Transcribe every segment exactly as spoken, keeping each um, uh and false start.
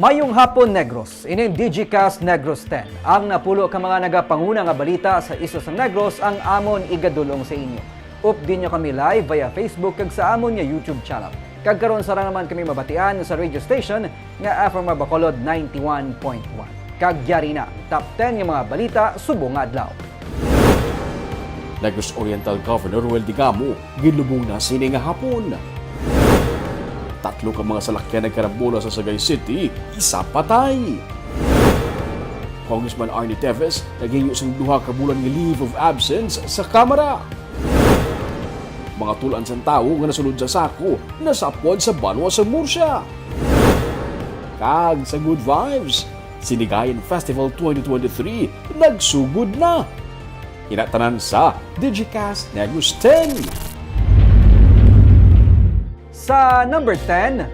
Mayong hapon, Negros. Ining Digicast Negros ten. Ang napulo ka mga nagapanguna nga balita sa isla sang Negros ang amon igadul-ong sa inyo. Updi niyo kami live via Facebook kag sa amon nga YouTube channel. Kag karon, sarang naman kami mabatian sa radio station nga F M R Bacolod ninety-one point one. Kag yari na ang top ten nga mga balita subong nga adlaw. Negros Oriental Governor Roel Digamo ginlubong na sini nga hapon. Tatlo ka mga salakyan nagkarambola sa Sagay City, isa patay. Congressman Arnie Teves naghinyo sang duha ka bulan nga leave of absence sa Kamara. Mga tul-an sang tawo nga nasulod sa sako nasapwag sa banwa sa Murcia. Kag sa Good Vibes, Sinigayan Festival twenty twenty-three nagsugod na. Ina tanan sa Digicast Negros ten. Sa number ten,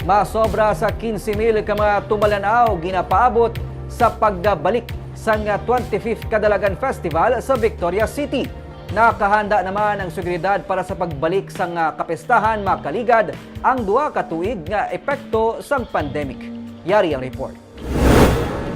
masobra sa quince mil ka mga tumalan-aw ginapaabot sa pagkabalik sang twenty-fifth Kadalagan Festival sa Victoria City. Nakahanda naman ang seguridad para sa pagbalik sang, ah, kapistahan makaligad ang duha ka tuig nga epekto sang pandemic. Yari ang report.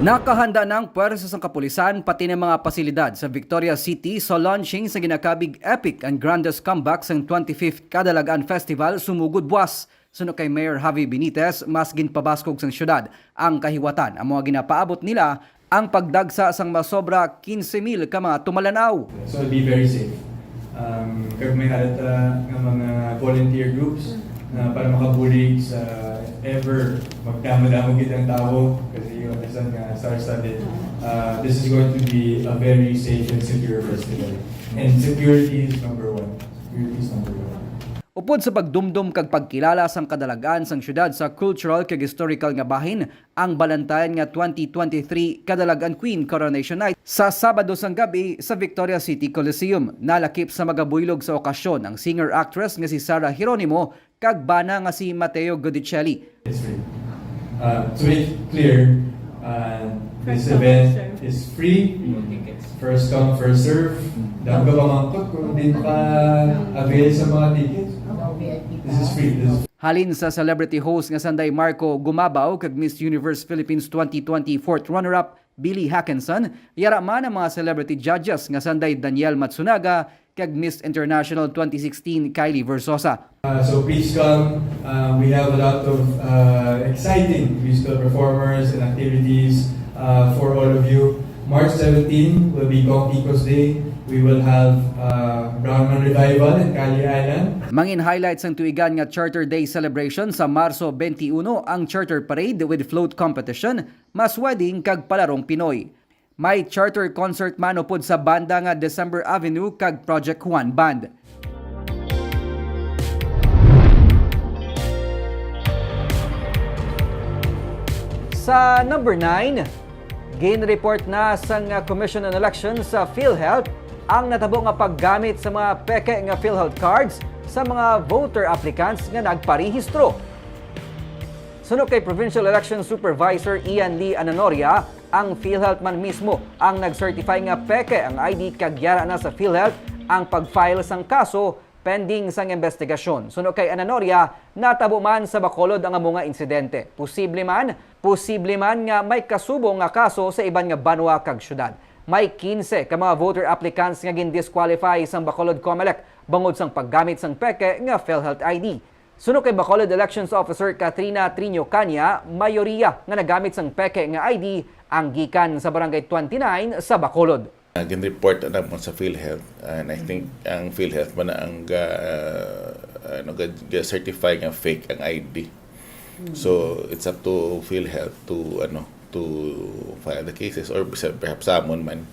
Nakahanda na ang pwersa sang kapulisan pati na mga pasilidad sa Victoria City sa launching sa ginakabig epic and grandest comeback sang twenty-fifth Kadalagan Festival sumugod buwas. Suno kay Mayor Javi Benitez, mas ginpabaskog sang siyudad ang kahiwatan ang mga ginapaabot nila ang pagdagsa sang masobra quince mil ka mga tumalan-aw. So, be very safe. Um, kag may halata nga mga volunteer groups na para makabulig sa ever magdamo-damo gid ang tawo, kasi you understand nga star-studded. Uh, this is going to be a very safe and secure festival. And security is number one. Security is number one. Upod sa pagdumdom kag pagkilala sang kadalagan sang siyudad sa cultural kag historical nga bahin, ang balantayan nga twenty twenty-three Kadalagan Queen Coronation Night sa Sabado sang gab-i sa Victoria City Coliseum. Nalakip sa magabuylog sa okasyon ang singer-actress nga si Sarah Geronimo kag bana nga si Mateo Guidicelli. It's free. Uh, to make clear, uh, this event is free. First come, first serve. Dami ka pamangkot kung di maka-avail sa mga tickets. This is free. This is Halin sa celebrity host nga sanday Marco Gumabaw kag Miss Universe Philippines twenty twenty-four runner-up Billy Hackinson, yara man ang mga celebrity judges nga sanday Daniel Matsunaga kag Miss International twenty sixteen Kylie Versosa. Uh, so please come. Uh, we have a lot of, uh, exciting musical performers and activities, uh, for all of you. March seventeen will be Kong Kiko's Day. We will have, uh, Brown Man Revival in Cali Island. Mangin highlight sang tuigan nga Charter Day celebration sa Marso twenty-one ang Charter Parade with float competition, mass wedding kag palarong Pinoy. May charter concert man upod sa banda nga December Avenue kag Project Juan Band. Sa number nine, ginreport na sang Commission on Elections sa PhilHealth ang natabo nga paggamit sa mga peke nga PhilHealth cards sa mga voter applicants nga nagparehistro. Suno kay Provincial Election Supervisor Ian Lee Ananoria, ang PhilHealth man mismo ang nag-certify nga peke ang I D kag yara na sa PhilHealth ang pag-file sang kaso pending sang investigasyon. Suno kay Ananoria, natabo man sa Bacolod ang amo nga insidente. Posible man, posible man nga may kasubong nga kaso sa iban nga banwa kag syudad. May quince ka mga voter applicants nga gin-disqualify sang Bacolod Comelec bangod sang paggamit sang peke nga PhilHealth I D. Suno kay Bacolod Elections Officer Katrina Triño Caña, mayoriya nga nagamit sang peke nga I D ang gikan sa Barangay twenty-nine sa Bacolod. Ah, gin-report na mo sa PhilHealth, and I think ang PhilHealth man na ang ga-, ah, ano, ga-, ga-certify nga fake ang I D. So, it's up to PhilHealth to, ano, to file the cases or bisa-, perhaps sa amon man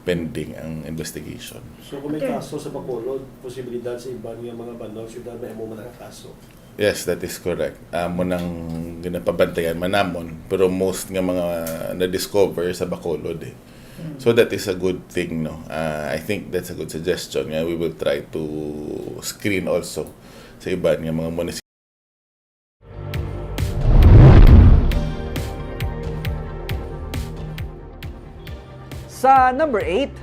pending ang investigation. So, kung may Okay. kaso sa Bacolod, posibilidad sa iban nga mga banwa, syudad, may amo man ang kaso? Yes, that is correct. Amo nang ginapabantayan man namon, pero most nga mga na-discover sa Bacolod eh. So that is a good thing, no? Ah, I think that's a good suggestion nga we will try to screen also sa iban nga mga munisipyo. Sa number eight,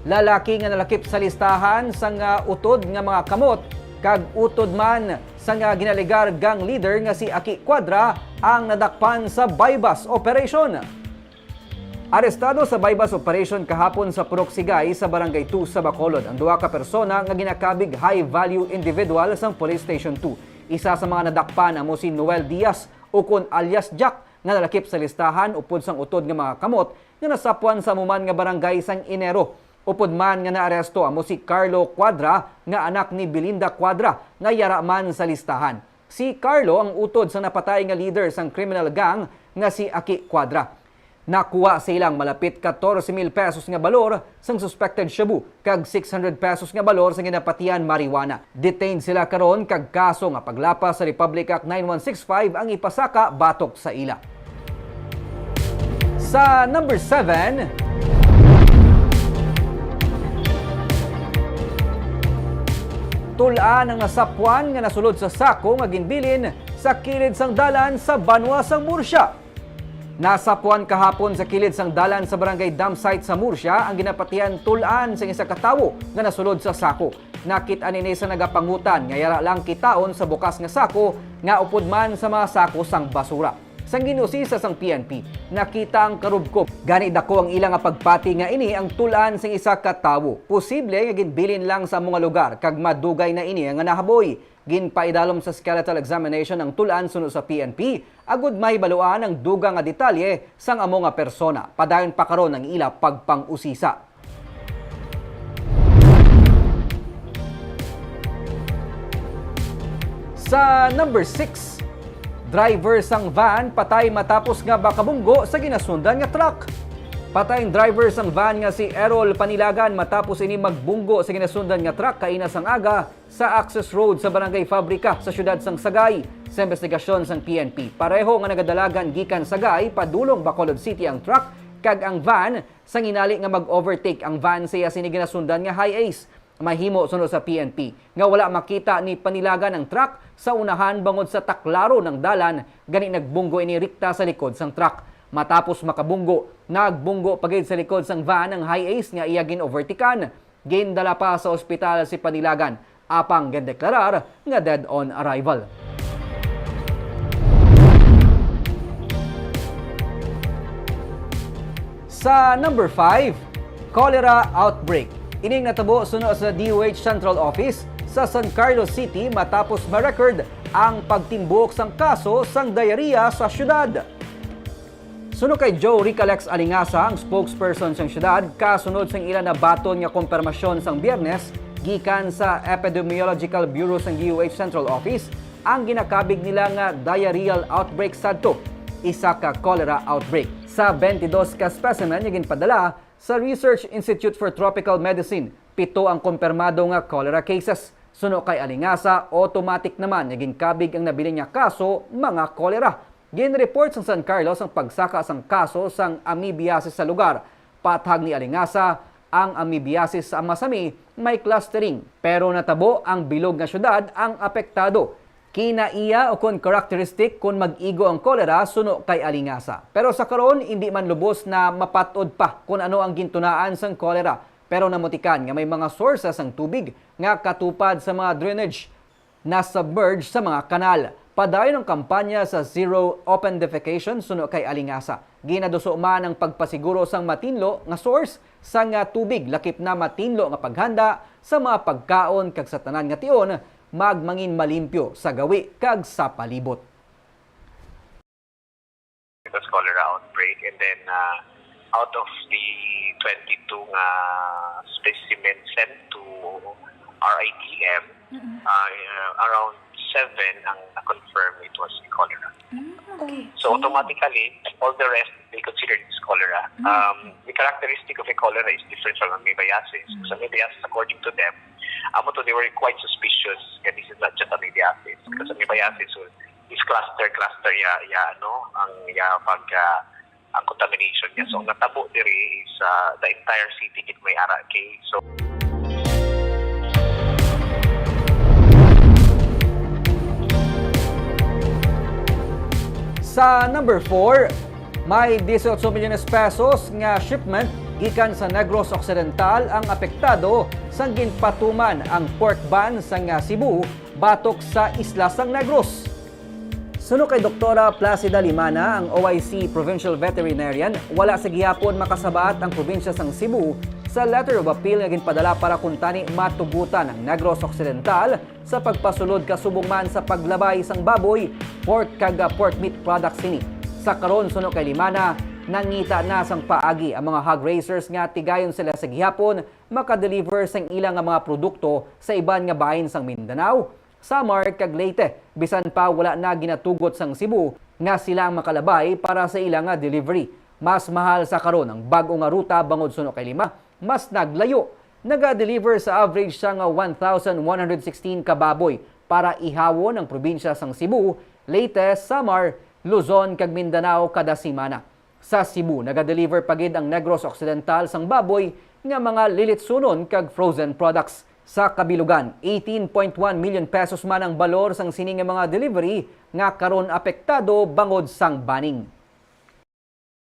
lalaki nga nalakip sa listahan sang, ah, utod nga mga kamot Kag utod man sa nga ginalegar gang leader nga si Aki Cuadra ang nadakpan sa buy-bust operation. Arestado sa buy-bust operation kahapon sa Purok Sigay sa Barangay two sa Bacolod ang duha ka persona nga ginakabig high-value individual sang Police Station two. Isa sa mga nadakpan amo si Noel Diaz, ukon alias Jack, nga nalakip sa listahan upod sang utod nga mga kamot nga nasapwan sa amo man nga barangay sang Enero. Upod man nga naaresto amo si Carlo Cuadra nga anak ni Belinda Cuadra nga yara man sa listahan. Si Carlo ang utod sang napatay nga leader sang criminal gang nga si Aki Cuadra. Nakuha sa ila ang malapit katorse mil pesos nga balor sang suspected shabu kag six hundred pesos nga balor sang ginapatihan marijuana. Detained sila karon kag kaso nga paglapas sa Republic Act nine one six five ang ipasaka batok sa ila. Sa number seven, tul-an ang nasapwan nga nasulod sa sako nga ginbilin sa kilid sang dalan sa banwa sang Murcia. Nasapwan kahapon sa kilid sang dalan sa Barangay Dam Site sa Murcia ang ginapatihan tul-an sang isa ka tawo nga nasulod sa sako. Nakit-an ini sa nagapangutan nga yara lang kitaon sa bukas nga sako nga upod man sa mga sako sang basura. Sang gin-usisa sang P N P, nakita ang karubkob. Gani dako ang ila nga pagpati nga ini ang tul-an sang isa ka tawo. Posible nga ginbilin lang sa amo nga lugar kag madugay na ini nga nahaboy. Ginpaidalom sa skeletal examination ang tul-an suno sa P N P, agud mahibaluan ang dugang nga detalye sang amo nga persona. Padayon pa karon ang ila pagpang-usisa. Sa number six, driver sang van patay matapos nga makabunggo sa ginasundan nga truck. Patay ang driver sang van nga si Errol Panilagan matapos ini magbunggo sa ginasundan nga truck kaina sang aga sa access road sa Barangay Fabrica sa siyudad sang Sagay. Sa investigasyon sang P N P, pareho nga nagadalagan gikan Sagay padulong Bacolod City ang truck kag ang van, sang hinali nga mag-overtake ang van sa iya sini ginasundan nga Hiace. Mahimo suno sa P N P nga wala makita ni Panilagan ang truck sa unahan bangod sa taklaro ng dalan, gani nagbunggo ini rikta sa likod sang truck. Matapos makabunggo, nagbunggo pa gid sa likod sang van ang Hiace nga iya gin-overtikan. Gindala pa sa ospital si Panilagan, apang gindeklarar nga dead on arrival. Sa number five, cholera outbreak. Ining natabo suno sa D O H Central Office sa San Carlos City matapos ma-record ang pagtimbuok sang kaso sang diarrhea sa syudad. Suno kay Joe Ricalex Alingasa, ang spokesperson sang syudad, kasunod sang ila nabaton nga kompermasyon sang Biyernes gikan sa Epidemiological Bureau sang D O H Central Office, ang ginakabig nila nga diarrheal outbreak sadto, isa ka cholera outbreak. Sa twenty-dos ka specimen nga ginpadala sa Research Institute for Tropical Medicine, pito ang kompirmado nga cholera cases. Suno kay Alingasa, automatic naman nga ginkabig ang nabilin nga kaso mga cholera. Ginreport sang San Carlos ang pagsaka sang kaso sang amoebiasis sa lugar. Pathag ni Alingasa, ang amoebiasis sa Masami may clustering, pero natabo ang bilog nga syudad ang apektado. Kinaiya ukon characteristic kon mag-igo ang cholera suno kay Alingasa. Pero sa karon, indi man lubos na mapat-od pa kon ano ang gintunaan sang cholera, pero namutikan nga may mga sources ang tubig nga katupad sa mga drainage na submerged sa mga kanal. Padayon ang kampanya sa zero open defecation suno kay Alingasa. Ginaduso man ang pagpasiguro sang matinlo nga source sang, ah, tubig, lakip na matinlo nga paghanda sa mga pagkaon kag sa tanan nga tion magmangin malimpyo sa gawi kag sa palibot. It was cholera outbreak, and then, uh, out of the twenty-two nga specimen sent to R I T M, Mm-mm. uh, around seven ang na-confirm it was cholera. Mm, okay. So, automatically, all the rest, they consider it as cholera. Mm. Um, the characteristic of a cholera is different from amoebiasis. Mm. Sa amoebiasis, according to them, amo to, they were quite suspicious that this is not just amoebiasis. Because Mm. amoebiasis will is cluster, cluster ya, ya, ano, ang ya pag, ah, ang contamination niya. So, ang natabo diri is, ah, the entire city gid may ara case. So, sa number four, may dieciocho milyones pesos nga shipment gikan sa Negros Occidental ang apektado sang ginpatuman ang pork ban sang Cebu batok sa isla sang Negros. Suno kay Doktora Placida Limana, ang O I C Provincial Veterinarian, wala sa gihapon makasabat ang probinsya sang Cebu sa letter of appeal nga ginpadala para kuntani matugutan ang Negros Occidental sa pagpasulod ka subong man sa paglabay sang baboy, pork kag, ah, pork meat products sini. Sa karon, suno kay Limana, nangita na sang paagi ang mga hog raisers nga tigayon sila sa gihapon makadeliver sang ila nga mga produkto sa iban nga bahin sang Mindanao, Samar kag Leyte, bisan pa wala na ginatugot sang Cebu nga sila ang makalabay para sa ila nga delivery. Mas mahal sa karon ang bag-o nga ruta bangod suno kay Lima, mas naglayo. Naga-deliver sa average siya nga one thousand one hundred sixteen ka baboy para ihawon ang probinsya sang Cebu, Leyte, Samar, Luzon kag Mindanao kada semana. Sa Cebu, naga-deliver pa gid ang Negros Occidental sang baboy nga mga lilitsunon kag frozen products. Sa kabilugan, eighteen point one million pesos man ang balor sang sini nga mga delivery nga karon apektado bangod sang banning.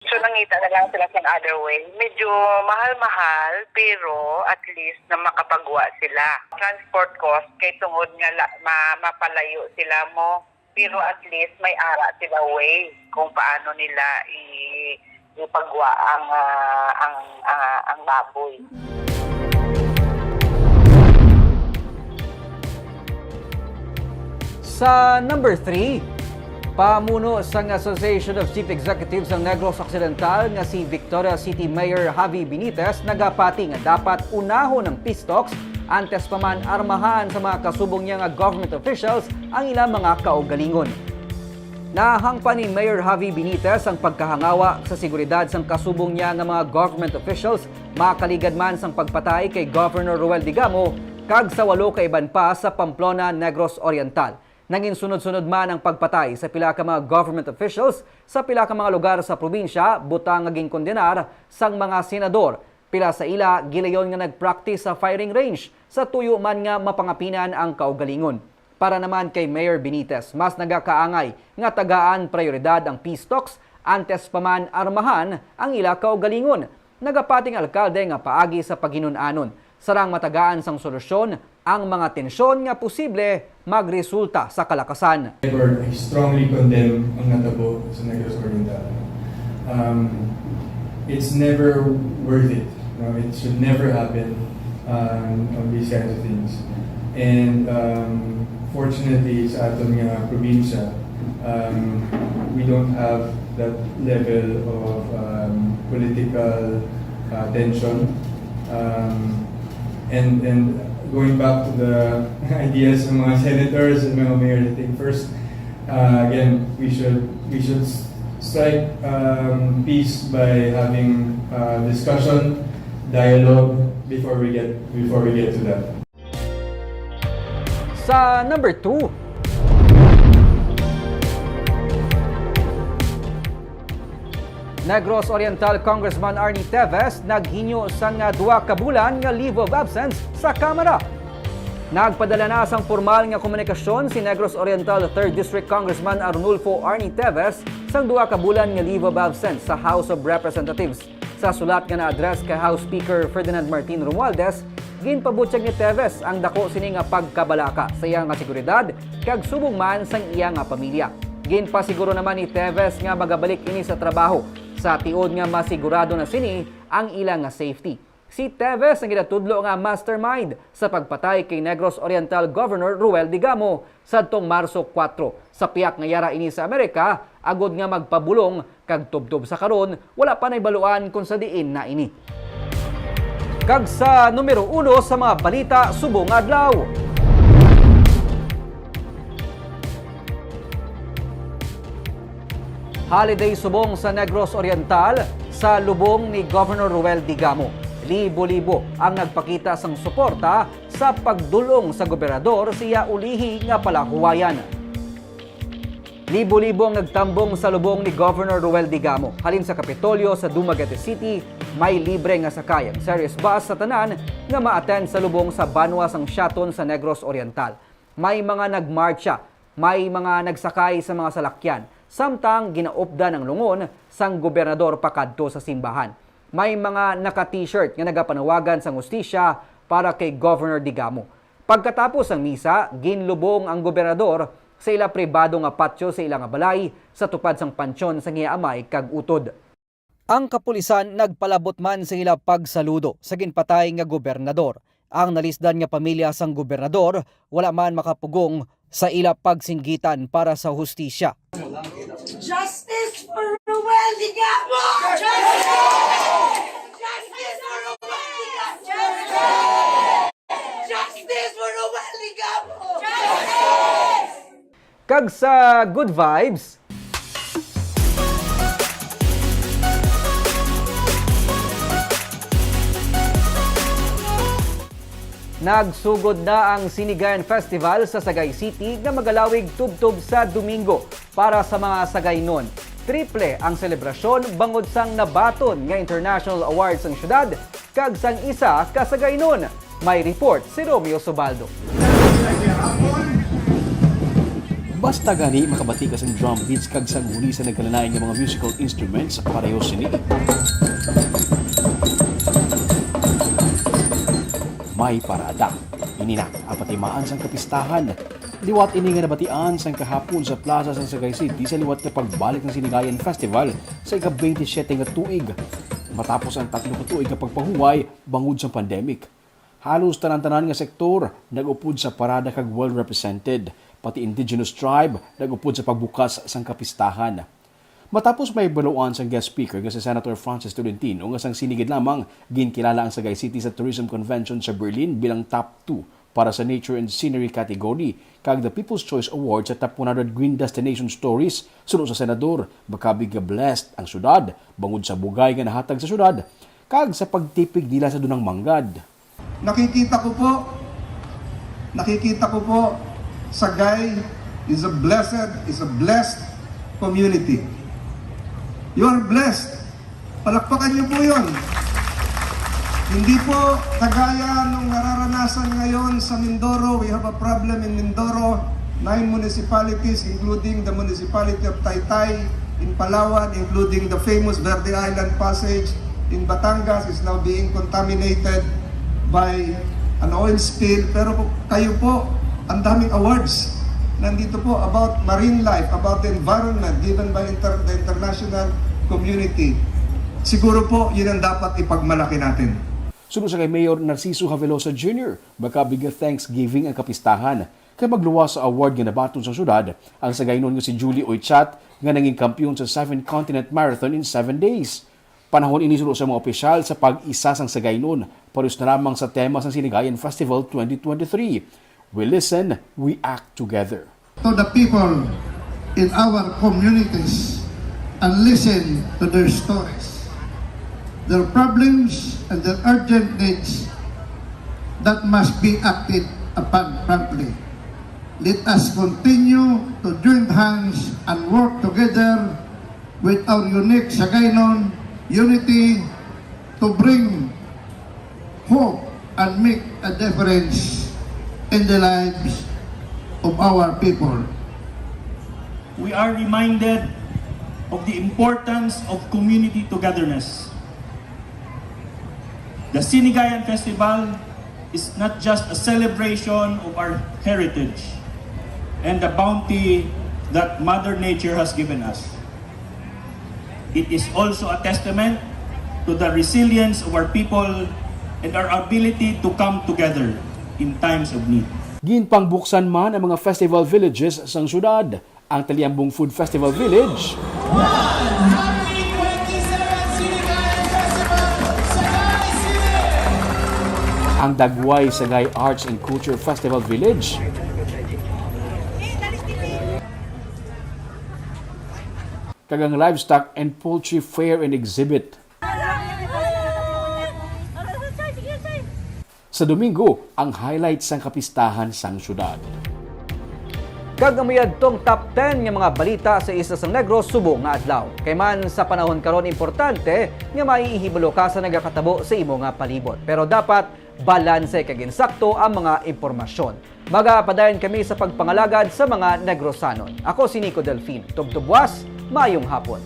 So, nangita na lang sila sa other way. Medyo mahal-mahal, pero at least na makapagwa sila. Transport cost, kay tungod nga la, ma, mapalayo sila mo, pero at least may ara sila way kung paano nila i, ipagwa ang, ah, ang, ah, ang baboy. Sa number three, pamuno sang Association of Chief Executives sang Negros Occidental nga si Victoria City Mayor Javi Benitez nagapati nga dapat unahon ang peace talks antes pa man armahan sa mga kasubong niya nga government officials ang ilang mga kaugalingon. Nahangpan ni Mayor Javi Benitez ang pagkahangawa sa seguridad sang kasubong niya nga mga government officials, makaligad man sang pagpatay kay Governor Roel Digamo kag sa walo ka iban pa sa Pamplona, Negros Oriental. Nanginsunod-sunod man ang pagpatay sa pila ka mga government officials sa pila ka mga lugar sa probinsya, butang nga ginkondenar sang mga senador. Pila sa ila gilayon nga nagpractice sa firing range sa tuyo man nga mapangapinan ang kaugalingon. Para naman kay Mayor Benitez, mas nagakaangay nga tagaan prioridad ang peace talks antes pa man armahan ang ila kaugalingon. Nagapati ang alkalde nga paagi sa paghinun-anon, sarang matagaan sang solusyon ang mga tensyon nga posible magresulta sa kalakasan. Therefore, I strongly condemn ang natabo sa Negros Oriental. Um, it's never worth it. No? It should never happen, um, on these kinds of things. And, um, fortunately, sa aton nga probinsya, um, we don't have that level of, um, political, uh, tension. Um, and, and going back to the ideas ng mga senators and mga mayors, I think first, uh, again, we should, we should s-, strike, um, peace by having, uh, discussion, dialogue before we get, before we get to that. Sa number two, Negros Oriental Congressman Arnie Teves naghinyo sang, ah, duha ka bulan nga leave of absence sa Kamara. Nagpadala na sang pormal nga komunikasyon si Negros Oriental Third District Congressman Arnulfo Arnie Teves sang duha ka bulan nga leave of absence sa House of Representatives. Sa sulat nga na-address kay House Speaker Ferdinand Martin Romualdez, ginpabutyag ni Teves ang dako sini nga pagkabalaka sa iya nga seguridad kag subong man sang iya nga pamilya. Ginpasiguro naman ni Teves nga magabalik ini sa trabaho sa tiod nga masigurado na sini ang ila nga safety. Si Teves ang ginatudlo nga mastermind sa pagpatay kay Negros Oriental Governor Roel Digamo sadtong Marso kuwatro. Sa piyak nga yara ini sa Amerika, agod nga magpabulong kag tubtob sa karon, wala pa nahibaluan kon sa diin na ini. Kag sa numero uno sa mga balita subong adlaw. Holiday subong sa Negros Oriental sa lubong ni Governor Roel Digamo. Libo-libo ang nagpakita sang suporta sa pagdul-ong sa gobernador sa iya ulihi nga palahuwayan. Libo-libo ang nagtambong sa lubong ni Governor Roel Digamo. Halin sa Kapitolyo sa Dumaguete City, may libre nga sakay ang Ceres bus sa tanan nga ma-attend sa lubong sa banwa sang Siaton sa Negros Oriental. May mga nagmartsa, may mga nagsakay sa mga salakyan, samtang ginaupdan ang lungon sang gobernador pakadto sa simbahan. May mga naka-T-shirt nga nagapanawagan sang hustisya para kay Governor Digamo. Pagkatapos sang misa, ginlubong ang gobernador sa ila pribado nga patio sa ila nga balay sa tupad sang pansyon sang iya amay kag utod. Ang kapulisan nagpalabot man sa ila pagsaludo sa ginpatay nga gobernador. Ang nalisdan nga pamilya sang gobernador wala man makapugong sa ila pagsinggitan para sa hustisya. Justice for Ruel Digamo! Justice! Justice for Ruel Digamo! Justice! Justice for Ruel Digamo! Justice! Kag sa good vibes, nagsugod na ang Sinigayan Festival sa Sagay City nga magalawig tubtob sa Domingo para sa mga Sagaynon. Triple ang selebrasyon bangod sang nabaton nga international awards ang syudad kag sang isa ka Sagaynon. May report si Romeo Subaldo. Basta gani makabati ka sang drum beats kag sang huni sa nagkalain-lain nga mga musical instruments, pareho sini. May parada. Ini na ang patimaan sang kapistahan. Liwat ini nga nabatian sang kahapon sa plaza sang Sagay City sa liwat nga pagbalik sang Sinigayan Festival sa ika-twenty-siyete nga tuig. Matapos ang tatlo ka tuig nga pagpahuway bangod sa pandemic. Halos tanan-tanan nga sektor nag-upod sa parada kag well represented. Pati indigenous tribe nag-upod sa pagbukas sang kapistahan. Matapos may baluan sang guest speaker nga si Senator Francis Tolentino nga sang sini gid lamang ginkilala ang Sagay City sa Tourism Convention sa Berlin bilang top two para sa Nature and Scenery category kag the People's Choice Award sa Top one hundred Green Destination Stories, suno sa senador, makabig nga blessed ang syudad bangod sa bugay nga nahatag sa syudad kag sa pagtipig nila sa dunang manggad. Nakikita ko po, nakikita ko po, Sagay is a blessed, is a blessed community. You are blessed. Palakpakan niyo po yun. Hindi po kagaya nung nararanasan ngayon sa Mindoro. We have a problem in Mindoro. Nine municipalities, including the municipality of Taytay, in Palawan, including the famous Verde Island Passage in Batangas, is now being contaminated by an oil spill. Pero po, kayo po, ang daming awards nandito po about marine life, about the environment given by inter-, the international community. Siguro po, yun ang dapat ipagmalaki natin. Suno sa kay Mayor Narciso Havelosa Junior, makabig nga Thanksgiving ang kapistahan. Kay magluwas sa award nga nabaton sa syudad ang Sagaynon nga si Julie Oychat nga nangin kampiyon sa Seven Continent Marathon in seven days. Panahon ini suno sa mga opisyal sa pag-isa sang Sagaynon, parehas na lamang sa tema sang Sinigayan Festival twenty twenty-three. We listen, we act together. To the people in our communities and listen to their stories, their problems, and their urgent needs that must be acted upon promptly. Let us continue to join hands and work together with our unique Sagaynon unity to bring hope and make a difference in the lives of our people. We are reminded of the importance of community togetherness. The Sinigayan Festival is not just a celebration of our heritage and the bounty that Mother Nature has given us. It is also a testament to the resilience of our people and our ability to come together in times of need. Ginpangbuksan man ang mga festival villages sang syudad. Ang Taliambong Food Festival Village, ang Dagway Sagay Arts and Culture Festival Village, kag ang Livestock and Poultry Fair and Exhibit. Sa Domingo, ang highlight sang kapistahan sang syudad. Kag amo yadtong top ten nga mga balita sa Isla sang Negros subong nga adlaw. Kay man sa panahon karon, importante nga maihibalo ka sa nagakatabo sa imo nga palibot. Pero dapat balanse kag insakto ang mga impormasyon. Magapadayon kami sa pagpangalagad sa mga Negrosanon. Ako si Nico Delfin. Tubtob buwas, maayong hapon.